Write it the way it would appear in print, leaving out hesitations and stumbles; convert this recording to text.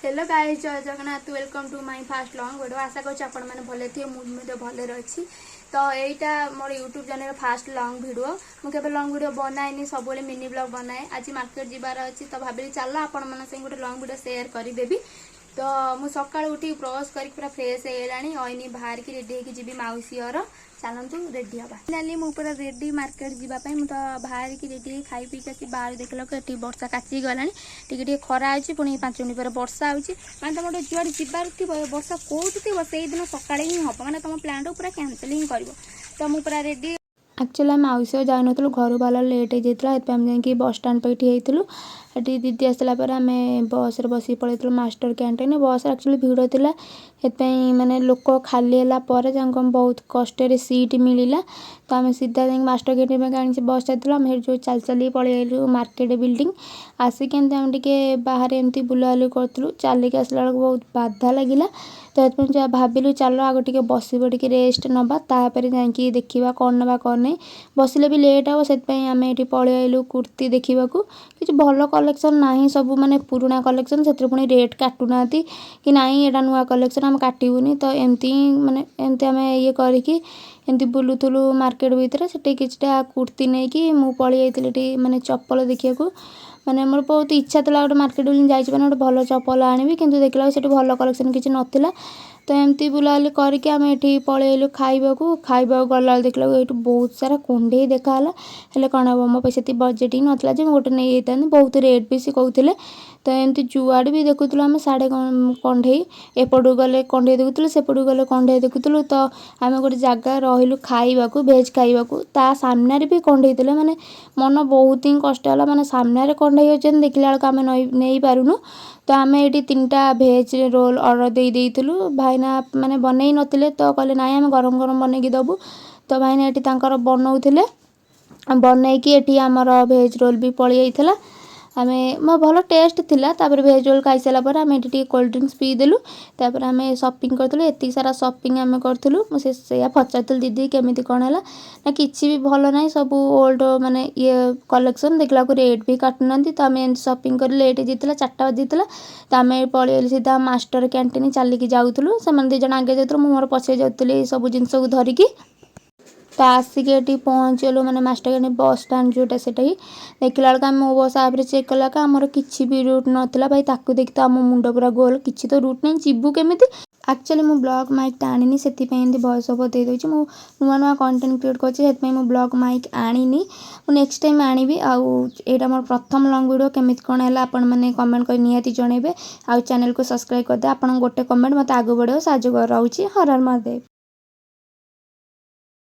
Hello guys, Jai Jagannath. Welcome to my first long video. ଆଶା କରୁଛି ଆପଣମାନେ ଭଲରେ ଥିବେ, ମୁଁ ବି ମଧ୍ୟ ଭଲରେ ଅଛି। ତ ଏଇଟା ମୋର ୟୁଟ୍ୟୁବ୍ ଚ୍ୟାନେଲର ଫାଷ୍ଟ ଲଙ୍ଗ ଭିଡ଼ିଓ। ମୁଁ କେବେ ଲଙ୍ଗ ଭିଡ଼ିଓ ବନାଏନି, ସବୁବେଳେ ମିନି ବ୍ଲଗ୍ ବନାଏ। ଆଜି ମାର୍କେଟ ଯିବାର ଅଛି, ତ ଭାବିଲି ଚାଲ ଆପଣମାନଙ୍କ ସାଙ୍ଗେ ଗୋଟେ ଲଙ୍ଗ ଭିଡ଼ିଓ ସେୟାର କରିଦେବି। ତ ମୁଁ ସକାଳୁ ଉଠିକି ବ୍ରସ୍ କରିକି ପୁରା ଫ୍ରେଶ୍ ହେଇଗଲାଣି। ଅଇନି ବାହାରିକି ରେଡ଼ି ହେଇକି ଯିବି ମାଉସୀ ଘର। ଚାଲନ୍ତୁ, ରେଡ଼ି ହବା। ଫାଇନାଲି ମୁଁ ପୁରା ରେଡ଼ି ମାର୍କେଟ ଯିବା ପାଇଁ। ମୁଁ ତ ବାହାରିକି ରେଡ଼ି ହେଇ ଖାଇ ପିଇକି ଆସି ବାହାରୁ ଦେଖିଲାକୁ ଏଠି ବର୍ଷା କାଚିକି ଗଲାଣି। ଟିକେ ଟିକେ ଖରା ଅଛି, ପୁଣି 5 ମିନିଟ୍ ପରେ ବର୍ଷା ହେଉଛି। ମାନେ ତମର ଗୋଟେ ଯୁଆଡ଼େ ଯିବାର ଥିବ, ଏ ବର୍ଷା କୋଉଠି ଥିବ, ସେଇଦିନ ସକାଳେ ହିଁ ହବ। ମାନେ ତମ ପ୍ଲାନ୍ଟାକୁ ପୁରା କ୍ୟାନସେଲ୍ ହିଁ କରିବ। ତ ମୁଁ ପୁରା ରେଡ଼ି। ଆକ୍ଚୁଆଲି ଆମେ ମାଉସୀ ଘର ଯାଉନଥିଲୁ, ଘରୁ ବାହାରିଲା ଲେଟ୍ ହେଇଯାଇଥିଲା। ସେଥିପାଇଁ ଆମେ ଯାଇକି ବସଷ୍ଟାଣ୍ଡ ପାଖେ ଠିଆ ହେଇଥିଲୁ। ସେଠି ଦିଦି ଆସିଲା ପରେ ଆମେ ବସ୍ରେ ବସିକି ପଳେଇଥିଲୁ ମାଷ୍ଟର କ୍ୟାଣ୍ଟିନ୍। ବସ୍ରେ ଆକ୍ଚୁଆଲି ଭିଡ଼ ଥିଲା, ସେଥିପାଇଁ ମାନେ ଲୋକ ଖାଲି ହେଲା ପରେ ତାଙ୍କୁ ବହୁତ କଷ୍ଟରେ ସିଟ୍ ମିଳିଲା। ତ ଆମେ ସିଧା ଯାଇକି ମାଷ୍ଟର କ୍ୟାଣ୍ଟିନ୍ ପାଖେ ଆଣିକି ବସ୍ ଛାଡ଼ିଥିଲୁ। ଆମେ ସେଠି ଯେଉଁ ଚାଲି ଚାଲି ପଳେଇ ଆଇଲୁ ମାର୍କେଟ ବିଲ୍ଡିଂ। ଆସିକି ଏମିତି ଆମେ ଟିକେ ବାହାରେ ଏମିତି ବୁଲାବୁଲି କରୁଥିଲୁ। ଚାଲିକି ଆସିଲା ବେଳକୁ ବହୁତ ବାଧା ଲାଗିଲା। ତ ସେଥିପାଇଁ ଯାହା ଭାବିଲୁ, ଚାଲ ଆଗ ଟିକେ ବସିବ, ଟିକେ ରେଷ୍ଟ ନେବା, ତାପରେ ଯାଇକି ଦେଖିବା କ'ଣ ନେବା କ'ଣ ନାହିଁ। ବସିଲେ ବି ଲେଟ୍ ହେବ। ସେଥିପାଇଁ ଆମେ ଏଠି ପଳେଇ ଆଇଲୁ କୁର୍ତ୍ତି ଦେଖିବାକୁ। କିଛି ଭଲ କଲେକ୍ସନ୍ ନାହିଁ, ସବୁ ମାନେ ପୁରୁଣା କଲେକ୍ସନ୍। ସେଥିରେ ପୁଣି ରେଟ୍ କାଟୁନାହାନ୍ତି କି ନାହିଁ, ଏଇଟା ନୂଆ କଲେକ୍ସନ୍, ଆମେ କାଟିବୁନି। ତ ଏମିତି ହିଁ ମାନେ ଏମିତି ଆମେ ଇଏ କରିକି ଏମିତି ବୁଲୁଥିଲୁ ମାର୍କେଟ ଭିତରେ। ସେଠି କିଛିଟା କୁର୍ତ୍ତି ନେଇକି ମୁଁ ପଳେଇ ଯାଇଥିଲି ଏଠି ମାନେ ଚପଲ ଦେଖିବାକୁ। ମାନେ ମୋର ବହୁତ ଇଚ୍ଛା ଥିଲା, ଗୋଟେ ମାର୍କେଟ ବିଲ୍ଡିଂ ଯାଇଛି ମାନେ ଗୋଟେ ଭଲ ଚପଲ ଆଣିବି। କିନ୍ତୁ ଦେଖିଲା ବେଳକୁ ସେଠି ଭଲ କଲେକ୍ସନ୍ କିଛି ନଥିଲା। ତ ଏମିତି ବୁଲାବୁଲି କରିକି ଆମେ ଏଠି ପଳେଇ ଆଇଲୁ ଖାଇବାକୁ। ଖାଇବାକୁ ଗଲାବେଳକୁ ଦେଖିଲାବେଳକୁ ଏଇଠୁ ବହୁତ ସାରା କୁଣ୍ଢେଇ ଦେଖାହେଲା। ହେଲେ କ'ଣ ହେବ, ମୋ ପାଖେ ସେତିକି ବଜେଟ୍ ହିଁ ନଥିଲା ଯେ ମୁଁ ଗୋଟେ ନେଇଯାଇଥାନ୍ତି। ବହୁତ ରେଟ୍ ବି ସେ କହୁଥିଲେ। ତ ଏମିତି ଯୁଆଡ଼େ ବି ଦେଖୁଥିଲୁ ଆମେ ସାଡ଼େ କଣ୍ଢେଇ। ଏପଟକୁ ଗଲେ କଣ୍ଢେଇ ଦେଖୁଥିଲୁ, ସେପଟକୁ ଗଲେ କଣ୍ଢେଇ ଦେଖୁଥିଲୁ। ତ ଆମେ ଗୋଟେ ଜାଗା ରହିଲୁ ଖାଇବାକୁ, ଭେଜ୍ ଖାଇବାକୁ। ତା ସାମ୍ନାରେ ବି କଣ୍ଢେଇ ଥିଲେ। ମାନେ ମନ ବହୁତ ହିଁ କଷ୍ଟ ହେଲା। ମାନେ ସାମ୍ନାରେ କଣ୍ଢେଇ ଅଛନ୍ତି, ଦେଖିଲା ବେଳକୁ ଆମେ ନେଇପାରୁନୁ। ତ ଆମେ ଏଇଠି ତିନିଟା ଭେଜ୍ ରୋଲ୍ ଅର୍ଡ଼ର ଦେଇ ଦେଇଥିଲୁ। ଭାଇନା ମାନେ ବନେଇ ନଥିଲେ, ତ କହିଲେ ନାଇଁ, ଆମେ ଗରମ ଗରମ ବନେଇକି ଦେବୁ। ତ ଭାଇନା ଏଠି ତାଙ୍କର ବନଉଥିଲେ। ବନେଇକି ଏଠି ଆମର ଭେଜ୍ ରୋଲ୍ ବି ପଳେଇ ଯାଇଥିଲା। ଆମେ ମୋ ଭଲ ଟେଷ୍ଟ ଥିଲା। ତାପରେ ଭେଜ୍ ରୋଲ୍ ଖାଇସାରିଲା ପରେ ଆମେ ଏଠି ଟିକେ କୋଲ୍ଡ ଡ୍ରିଙ୍କସ୍ ପିଇଦେଲୁ। ତାପରେ ଆମେ ସପିଂ କରିଥିଲୁ। ଏତିକି ସାରା ସପିଂ ଆମେ କରିଥିଲୁ। ମୁଁ ସେ ସେଇଆ ପଚାରୁଥିଲି ଦିଦି, କେମିତି କ'ଣ ହେଲା ନା କିଛି ବି ଭଲ ନାହିଁ, ସବୁ ଓଲ୍ଡ ମାନେ ଇଏ କଲେକ୍ସନ୍। ଦେଖିଲାକୁ ରେଟ୍ ବି କାଟୁନାହାନ୍ତି। ତ ଆମେ ଏମିତି ସପିଂ କରି ଲେଟ୍ ହେଇଯାଇଥିଲା, 4ଟା ବାଜିଯାଇଥିଲା। ତ ଆମେ ପଳେଇଗଲୁ ସିଧା ମାଷ୍ଟର କ୍ୟାଣ୍ଟିନ୍। ଚାଲିକି ଯାଉଥିଲୁ। ସେମାନେ ଦୁଇ ଜଣ ଆଗେ ଯାଉଥିଲୁ, ମୁଁ ମୋର ପଛରେ ଯାଉଥିଲି ସବୁ ଜିନିଷକୁ ଧରିକି। ତ ଆସିକି ଏଠି ପହଞ୍ଚିଗଲୁ, ମାନେ ମାଷ୍ଟର କ୍ୟାଣ୍ଟିନ୍ ବସ୍ ଷ୍ଟାଣ୍ଡ ଯେଉଁଟା ସେଠି। ଦେଖିଲା ବେଳକୁ ଆମେ ମୋ ବସ୍ ଆପ୍ରେ ଚେକ୍ କଲାବେଳକୁ ଆମର କିଛି ବି ରୁଟ୍ ନଥିଲା। ଭାଇ, ତାକୁ ଦେଖି ତ ଆମ ମୁଣ୍ଡ ପୁରା ଗୋଲ। କିଛି ତ ରୁଟ୍ ନାହିଁ, ଯିବୁ କେମିତି? ଆକ୍ଚୁଆଲି ମୁଁ ବ୍ଲଗ୍ ମାଇକ୍ଟା ଆଣିନି, ସେଥିପାଇଁ ଏମିତି ଭଏସ୍ ଓଭର୍ ଦେଇଦେଉଛି। ମୁଁ ନୂଆ ନୂଆ କଣ୍ଟେଣ୍ଟ କ୍ରିଏଟ୍ କରୁଛି, ସେଥିପାଇଁ ମୁଁ ବ୍ଲଗ୍ ମାଇକ୍ ଆଣିନି। ମୁଁ ନେକ୍ସଟ ଟାଇମ୍ ଆଣିବି। ଆଉ ଏଇଟା ମୋର ପ୍ରଥମ ଲଙ୍ଗ୍ ଭିଡ଼ିଓ। କେମିତି କ'ଣ ହେଲା, ଆପଣମାନେ କମେଣ୍ଟ କରି ନିହାତି ଜଣାଇବେ। ଆଉ ଚ୍ୟାନେଲକୁ ସବସ୍କ୍ରାଇବ୍ କରିଦେବେ। ଆପଣଙ୍କ ଗୋଟେ କମେଣ୍ଟ ମୋତେ ଆଗକୁ ବଢ଼ିବାକୁ ସାହାଯ୍ୟ ରହୁଛି। ହର ହର ମହାଦେବ।